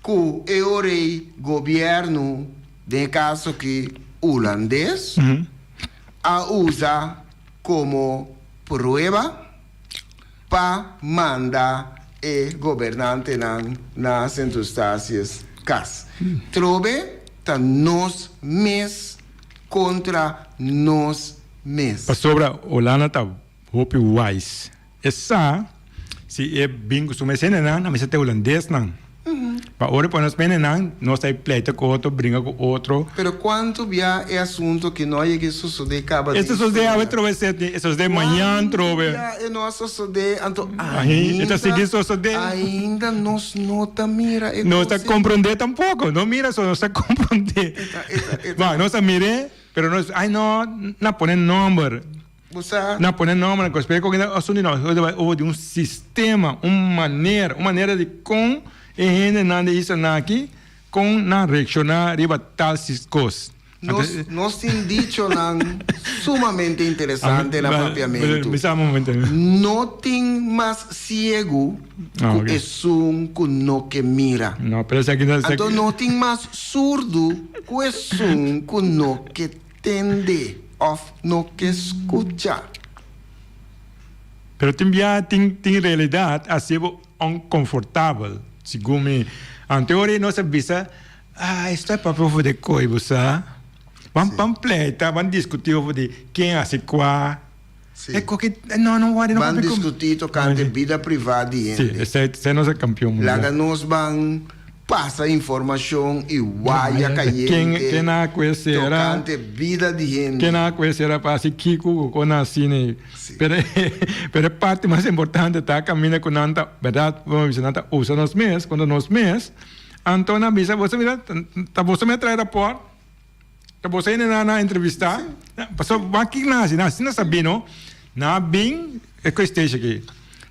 ku e ora ei gobièrnu, den e kaso aki hulandes, a usa komo prueba pa manda e gobernantenan na Sint Eustatius kas. Trobe ta nos mes kontra nos mes. Pasobra Holanda ta hopi wise. E sa si e bin ku su mes hendenan, a mester ta e hulandesnan. Pa ora e pone nos hendenan, nos ta e pleita ku otro, bringa ku otro. Pero kuantu bia e asuntu aki no a yega e sosodé kaba den E sosodé awe trobe sete, e sosodé mañan trobe. Kuantu bia e no a sosodé, anto Ahi, e ta sigui sosodé. Ainda nos no ta mira e kos. No ta komprondé tampoko. No mira so, nos ta komprondé. Bon, nos a mir'é, pero nos, ai no, na pone nòmber. Bo sa. Na pone nomber na cos, pero e asunto no, e ta over di un sistema, un manera, un manera di con e hendenan di isla aki, con nan reacciona riba tal cos. Nos, nos tin dichonan sumamente interesante na papiamentu. Bisa un momento. No tin mas ciegu cu esun cu no ke mira. No, pero esaki no. Anto no tin mas surdu cu esun cu no ke Tende òf no ke skucha. Pero tin bia tin tin realidat a hasi bo onkonfortabel, segun mi. Anto ora nos a bisa, ah, esto a papia over de koi, bo sa. Ban ban pleita, ban diskutí over di ken hasi kua. Sí. E koki, no, no wòrdu, no Ban papia ku. diskutí tokante bida privá di Sí, hende. esei esei nos e kampion mundial. Laga nos ban Pasa informacion y waya cayente Ken a cu e sera tocante bida di hende. Ken a cu e sera pa haci kico cu con a haci ne. Pero pero e parti mas importante ta caminda cu nan ta berdad bo a bisa nan ta usa nos mes contra nos mes anto nan bisa boso mira ta boso me trae rapport ta boso hende nan a entrevista pasobra wak kico nan a haci nan asina sabi no nan a bin e cuestion aki.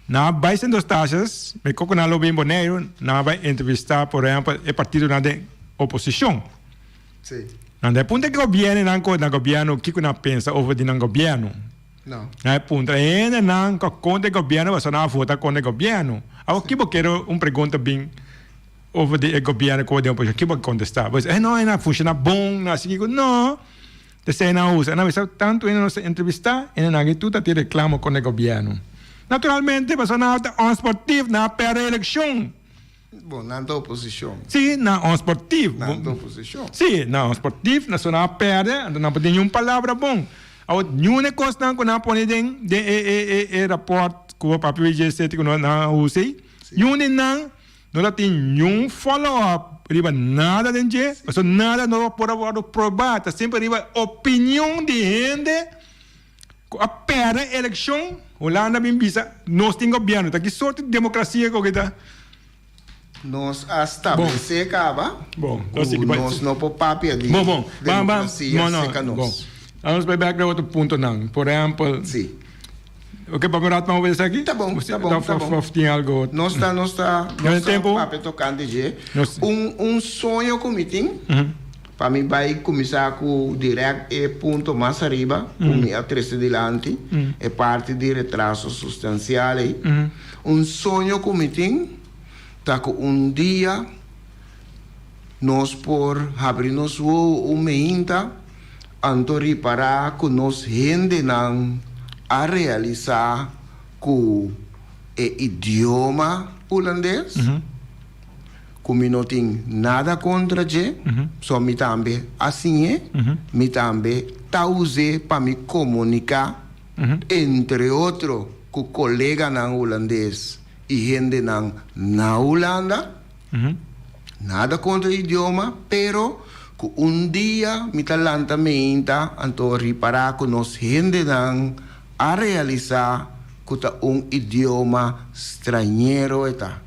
Nan a bai Sint Eustatius, mi koko nan lo bin Boneiru, nan a bai entrevistá por ehèmpel e partidonan den oposishon. Sí. Nan ta puntra e gobièrnunan ku na gobièrnu kiko nan pensa over di nan gobièrnu. No. Nan a puntra e hendenan ku a kontra e gobièrnu pasobra nan a vota kontra e gobièrnu. Awor ki bo kere un pregunta bin over di e gobièrnu ku den oposishon, ki bo a kontestá? Bo bisa, eh no, e nan a funshoná bon, nan a sigui ku. No! Esei nan a usa. Nan a bisa tantu hende nos ta entrevistá, hende nan aki tur ta tin reklamo kontra e gobièrnu. Naturalmente pasobra nan ta onsportief, nan a perde elekshon. Bon, nan ta oposishon. Sí, nan onsportief. Nan ta oposishon. Sí, nan onsportief, nan so nan a perde, anto nan por tin niun palabra bon. Awor, niun e kosnan ku nan a pone den den e e e e rapòrt ku papia WGC ku nan a usa ei, niun di nan no ta tin niun follow up riba nada den dje, pasobra nada no por a wòrdu probá, ta semper riba opinion di hende. Ku a pèrdè elekshon, Hulanda bin bisa nos tin gobièrnu. Ta ki sorti di demokrasia ku ta? Nos a stablesé kaba ku nos no por papia di demokrasia serka nos. Nos bai bèk na otro puntonan. Por ehèmpel, oke papia un rat mas over esaki? Ta bon, ta bon, ta bon. Òf tin algu otro? Nos ta, nos ta, nos ta papia tokante dje. Un soño ku mi tin. Pa mi bai kuminsá ku dirèkt e punto mas ariba ku mi a trese dilanti, e parti di retraso sustansial ei. Un soño ku mi tin ta ku un dia nos por habri nos wowo un meinta anto ripará ku nos hendenan a realisá ku e idioma hulandes, Ku mi no tin nada kontra dje, so mi tambe a siñ'é, mi tambe ta us'é pa mi komuniká, entre otro ku koleganan hulandes i hendenan na Hulanda. Nada kontra idioma, pero ku un dia mi ta lanta meinta anto ripará ku nos hendenan a realisá ku ta un idioma strañero e ta.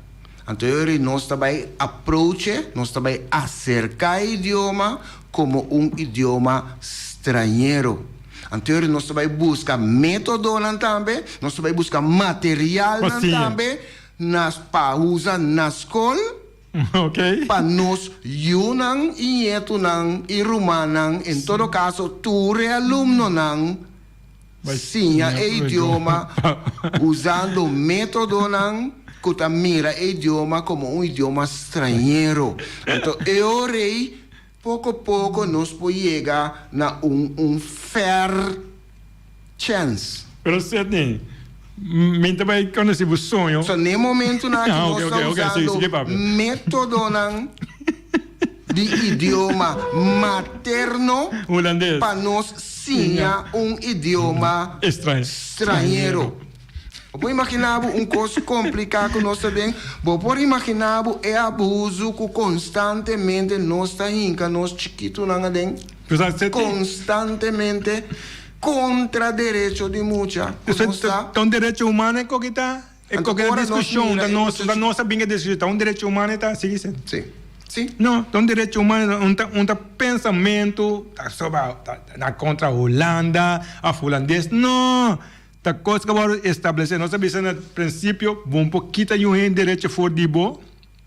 Anto e ora nos ta bai approach'e, nos ta bai acerca e idioma como un idioma strañero. Anto e ora nos ta bai busca metodonan tambe, nos ta bai busca materialnan tambe na pa usa na scol pa nos yunan y ñetunan y rumannan, en todo caso tur e alumnonan Siña e idioma usando métodonan ku ta mira e idioma komo un idioma strañero. Anto e ora ei poko poko nos por yega na un un fair chèns. Pero Sidney, mi ta bai konosí bo soño. So n'e momentunan aki nos ta usando métodonan di idioma materno pa nos siña un idioma strañero. Bo por imaginá bo un kos kompliká ku nos ta den? Bo por imaginá bo e abusu ku konstantemente nos ta hinka nos chikitunan aden? Konstantemente kontra derecho di mucha ku nos ta. Ta un derecho humano e koki ta? E koki ta diskushon, ta nos, ta nos a bin e diskushon, ta un derecho humano e ta? Sigui Seth. Sí. Sí. No, ta un derecho humano, un ta un ta pensamentu ta soba ta na kontra Hulanda òf hulandes, no! Ta kos ku a wòrdu establesé. Nos a bisa na prinsipio, bo no por kita yu hende derecho for di bo.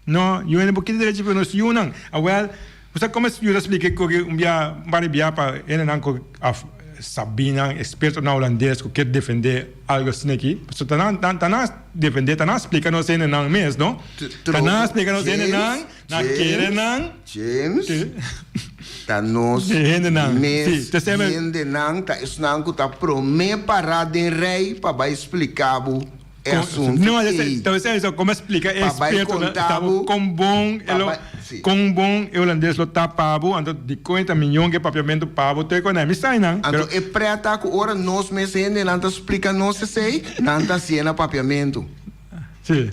No, yu hende por kita derecho for nos yunan. Awèl, bo sa komo yuda splika ku un bia, un par di bia pa hendenan ku òf sabinan, ekspertonan hulandes ku ke defendé algu asina aki. Pasobra ta nan, ta nan defendé, ta nan splika nos hendenan mes, no? Ta nan splika nos hendenan, nan kere nan. James, ta nos mes hendenan ta esnan ku ta promé pará den rei pa bai splika bo e asuntu ei. Pa bai konta bo kon bon e hulandes lo ta pa bo, anto dikon e ta miñon ku e papiamentu pa bo te kon mi sai nan. Anto e prèt ta ku ora nos mes hendenan ta splika nos esei, nan ta hasié na papiamentu.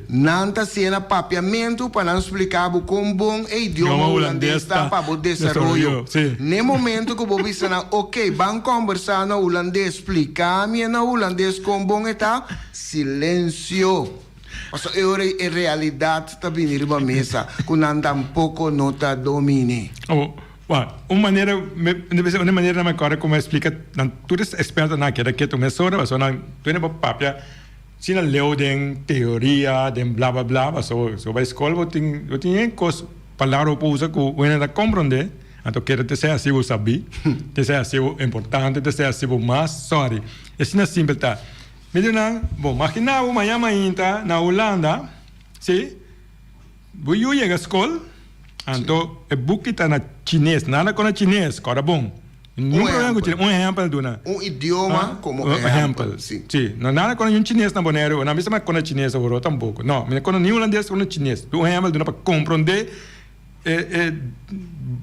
Nan ta siña papiamentu pa nan splika bo kon bon e idioma hulandes ta pa bo desaroyo. N'e momento ku bo bisa nan, Oke, ban kòmbersá na hulandes, splika mi na hulandes kon bon e ta, silensio. Pasobra e ora ei e realidat ta bini riba mesa ku nan tampoko no ta domin'é. Un manera, un manera nan mi kòrda komo a splika nan tur e ekspertonan a keda ketu mesora pasobra nan tur hende por papia. Si na leu den teoria, den bla bla bla, paso si bo bai skol bo tin bo tin e kos palabra bo por usa ku un hende ta komprondé, anto kere te sea hasi bo sabí, te sea hasi bo importante, te sea hasi bo mas, sorry, asina simpel ta. Mi di nan, bo magina bo maña mainta na Hulanda, si, bo yu yega skol, anto e buki ta na chines, nada kontra chines, kòrda bon. Ningun problema ku chines. Un ehèmpel duna. Un idioma komo ehèmpel. Si. Si. No nada kontra niun chines na Boneiru. No a bisa mi a kontra chines awor tampoko. No, mi no kontra ni hulandes ni chines. Un ehèmpel duna pa komprondé e e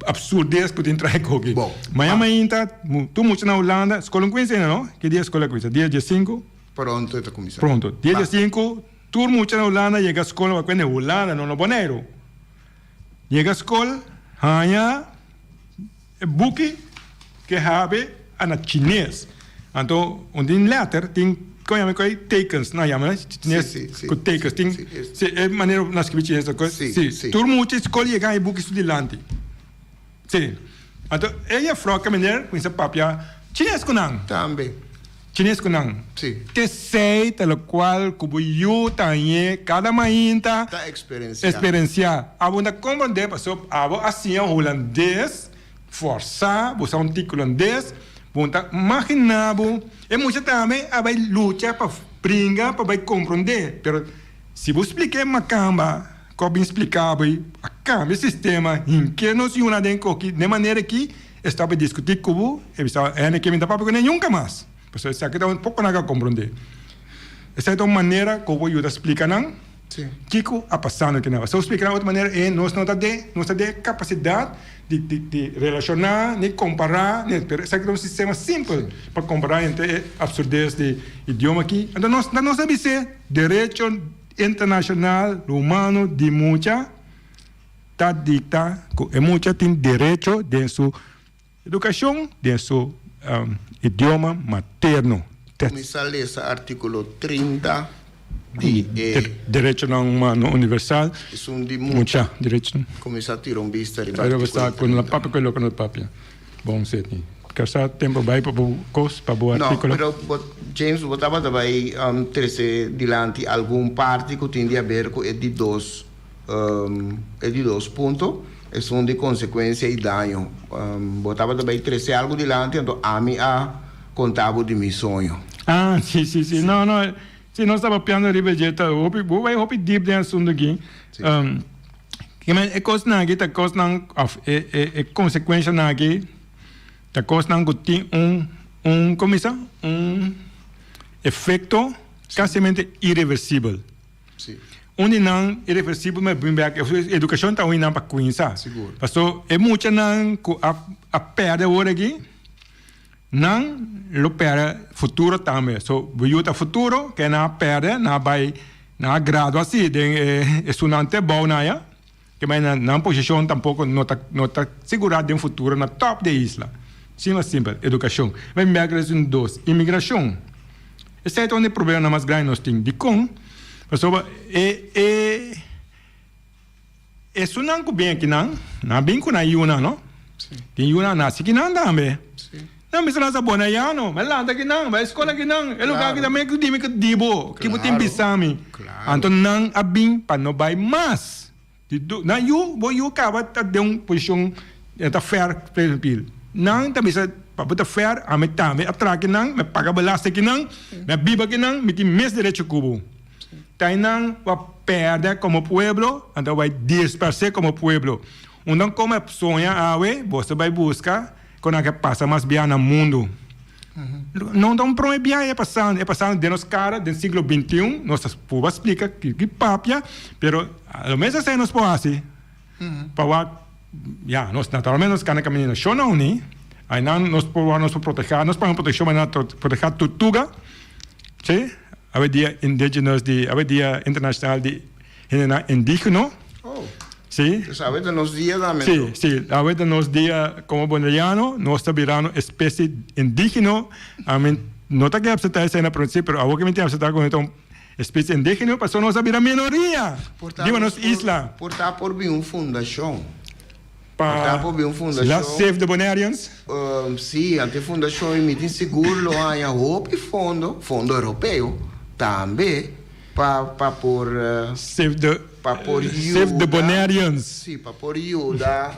absurdes ku tin trae koki. Bon. Mañana mainta tur mucha na Hulanda, skol no kuminsá ainda no? Ki dia skol a kuminsá? Dia diesinku? Pronto e ta kuminsá. Pronto. Dia diesinku tur mucha na Hulanda yega skol na kuende Hulanda no na Boneiru. Yega skol haña e buki ke habe a na chines. Anto un tin letter tin kon yama koi tekens nan yama chines ku tekens tin si e manera nan skibi chines ta si tur mucha skol yega haña e buki su dilanti si anto e jefrou ke meneer kuminsa papia chines ku nan. Tambe. Chines ku nan. Si. Tesei ta lokual ku bo yu ta hañ'é kada mainta. Ta eksperensiá. Eksperensiá. Abo no ta komprondé pasobra abo a siña hulandes fòrsá, bo sa un tiki hulandes, bo no ta imaginá bo. E mucha tambe a bai lucha pa bringa pa bai komprondé, pero si bo splik'é makamba ku a bin spliká bo a kambia e sistema hink'é nos yunan den koki den manera ki E staba diskutí ku bo, e bisa, Hende ke mi ta papia ku nan nunka mas. Pasobra esaki ta un poko nan ka komprondé. Esaki ta un manera ku bo yuda splika nan kiko a pasando aki nan. Si bo splika nan otro manera, e nos no ta den, nos ta den e kapasidat di di di relashoná ni kompará ni, pero esaki ta un sistema simpel pa kompará henter e absurdes di idioma aki. Anto nos nos a bis'é derecho internashonal humano di mucha. Ta dicta cu e mucha tin derecho den su educacion den su idioma materno. Cuminsa lesa articulo 30 di e. Derechonan Humano Universal. Esun di mucha. Derecho. Cuminsa tira un bista riba articulo 30. No papia cu e loke no papia. Bon Sidney. Kersa tempo bai pa bo cos, pa bo articulo. No, pero bo, James, bo tabata bai trece dilanti algun parti cu tin di haber cu e di dos. E di dos punto, esun di konsekuensia i daño. Bo tabata bai trese algu dilanti, anto ami a konta bo di mi soño. Ah, si, si, si. No, no, si nos ta papiando riba dje ta hopi, bo bai hopi diep den asuntu aki. Kimen e kosnan aki ta kosnan òf e e e konsekuenshanan aki ta kosnan ku tin un un komo bisa un efekto kasimente ireversibel. Sí. Un di nan irreversibel me bring back educacion ta un di nan pa cuminsa. Sigur. Paso e muchanan cu a a perde awor aki nan lo perde futuro tambe. So bo yu ta futuro ke nan a perde nan a bay nan a gradua si den e esunnan te bou nan aya ke bay nan nan posicion tampoco no ta no ta sigura den futuro na top di e isla. Sima simpel educacion. Bring back esun dos imigracion. Esei ta un di e problemanan mas grandi nos tin. Dikon? Pasobra e e esunnan ku bin akinan, nan a bin ku nan yunan, no? Tin yunan nasi kinan tambe. Nan mester lansa bonaiano, bai lanta kinan, bai skola kinan. E lugar aki tambe ku dimi ku di bo, ki bo tin bisa mi. Anto nan a bin pa no bai mas. Di du, nan yu, bo yu kaba ta den un posishon, e ta fèr pil. Nan ta bisa, pa bo ta fèr, ami tambe a traha kinan, mi a paga belasting kinan, mi a biba kinan, mi tin mes derecho ku bo. Ta einan bo a pèrdè komo pueblo, anto bo a dispers'é komo pueblo. Unda komo e soña awe, bo ta bai buska kon nan ke pasa mas bia na mundu. No ta un prome biaha e pasando, e pasando den nos cara den siglo bintiun, nos ta purba splica ki papia, pero lo mes esei nos por haci pa wak, ya, nos naturalmente nos cana caminda Nacionnan Uní, ainan nos por wak nos por proteha, nos pone proteccion manera proteha tortuga, si, awe dia indigenous di, awe dia internacional di hendenan indigeno. Sí. Pues awe ta nos dia tambe Sí, sí, awe ta nos dia como boneriano, nos ta birando especie indigeno. I mean, no ta ke acepta esei na principio, pero awo ke mi tin acepta ku ta un especie indigeno, pasobra nos a bira minoria riba nos isla. Por ta por bin un fundashon. Por ta por bin un fundashon. La Save the Bonaireans? Sí, ante fundashon mi tin sigur lo haña hopi fondo, fondo europeo tambe. Pa pa por Save the pa por Save the yuda Bonaireans. sí pa por yuda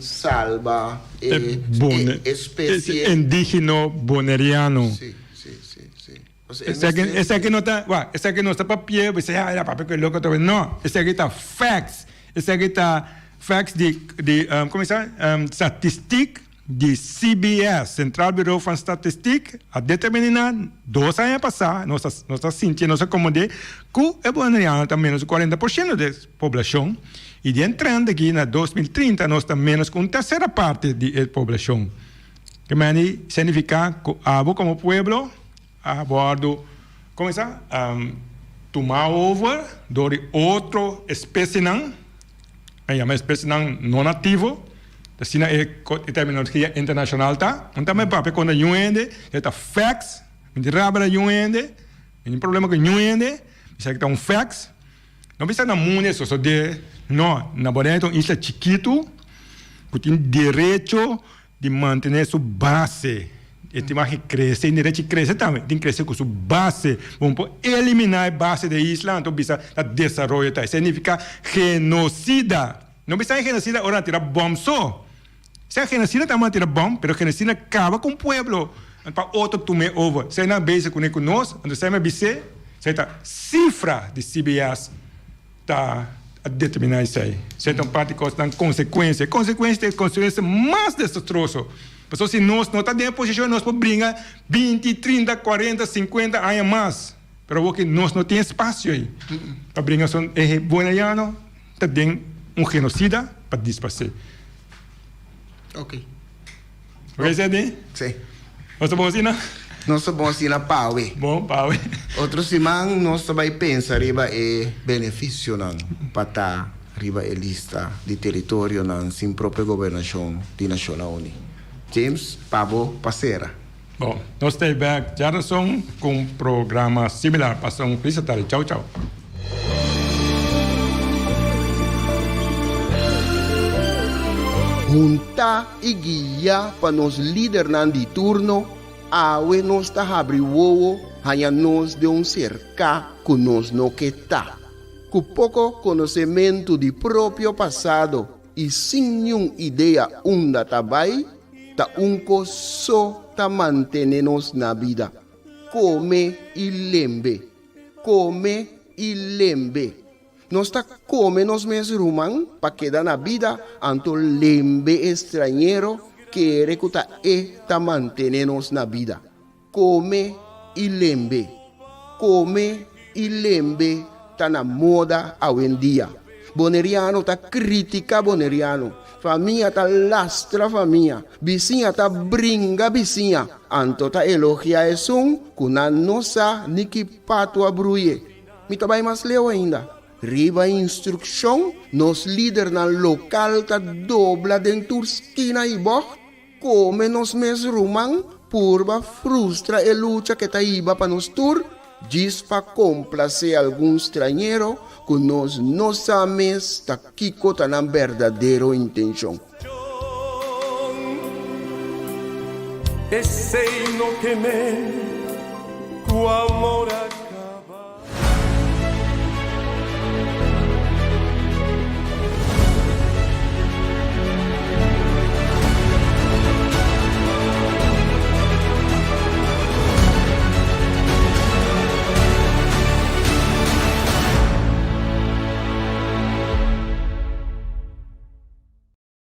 salba E e bone e especie e indigeno boneriano. Sí sí sí sí Pasobra e Esaki mester esaki no ta wak esaki no ta papia bo bisa ya papia ku e loko atrobe no esaki ta facts esaki ta facts di di komo bisa statistik. di CBS, Centraal Bureau van Statistiek, a determiná dos aña pasá, nos ta nos ta sinti, nos a komprendé ku e boneriano ta ménos ku 40% di e poblashon i den trend aki na 2030 nos ta ménos ku un tersera parti di e poblashon. Ke meni signifiká ku abo komo pueblo a wòrdu komo sa tumá over dor di otro espesienan. A yama espesienan no nativo, asina e terminologia internashonal ta. Un ta mi papia kontra niun hende, e ta facts, mi tin rabia na niun hende, mi tin problema ku niun hende, mi sa ku ta un facts. No bisa na mundu e sosodé, no, na Bonaire ta un isla chikitu ku tin derecho di mantené su base. E tin mag krese, e derecho di krese tambe, tin krese ku su base. Bo no por eliminá e base di e isla anto bisa ta desaroyo ta. Esei nifiká genosida. No bisa e genosida ora nan tira bòm so. Esei genosida tambe nan tira bòm, pero genosida kaba ku un pueblo pa otro tum'é over. Esei nan bezig kuné ku nos, anto esei mi a bis'é, esei ta sifra di CBS. Ta a determiná esei. Esei ta un parti kosnan konsekuensia. E konsekuensia ta e konsekuensia mas desastroso. Pasobra si nos no ta den e posishon nos por bringa binti, trinta, kuarenta, sinkuenta aña mas. Pero awor ki nos no tin espasio ei pa bringa son e boneriano ta den un genosida pa disparsé. Ok. Ok Ceddy? Sí. Nos ta bon asina? Nos ta bon asina pawe. Bon, pawe. Otro siman nos ta bai pensa riba e beneficionan pa ta riba e lista di teritorionan sin propio gobernacion di Nacionnan Uni. James, pa bo pa cera. Bon, nos ta e bek djarason cu un programa similar. Pasa un feliz tardi. Chau, chau. Huntá i guiá pa nos lidernan di turno, awe nos ta habri wowo haña nos den un serká ku nos no ke ta. Ku poko konosementu di propio pasado i sin niun idea unda ta bai, ta un kos so ta mantené nos na bida, kome i lembe. Kome i lembe. Nos ta kome nos mes ruman pa keda na bida, anto lembe e strañero kere ku ta e ta mantené nos na bida. Kome i lembe. Kome i lembe ta na moda awendia. Boneriano ta kritika boneriano, famia ta lastra famia, bisiña ta bringa bisiña, anto ta elogia esun ku nan no sa ni ki patu a bruye. Mi ta bai mas leu ainda. Riba instrukshon, nos lidernan lokal ta dobla den tur skina i bògt, kome nos mes ruman, purba frustra e lucha ke ta hiba pa nos tur, djis pa komplasé algun strañero ku nos no sa mes ta kiko ta nan berdadero intenshon. Esei no ke men ku amor a.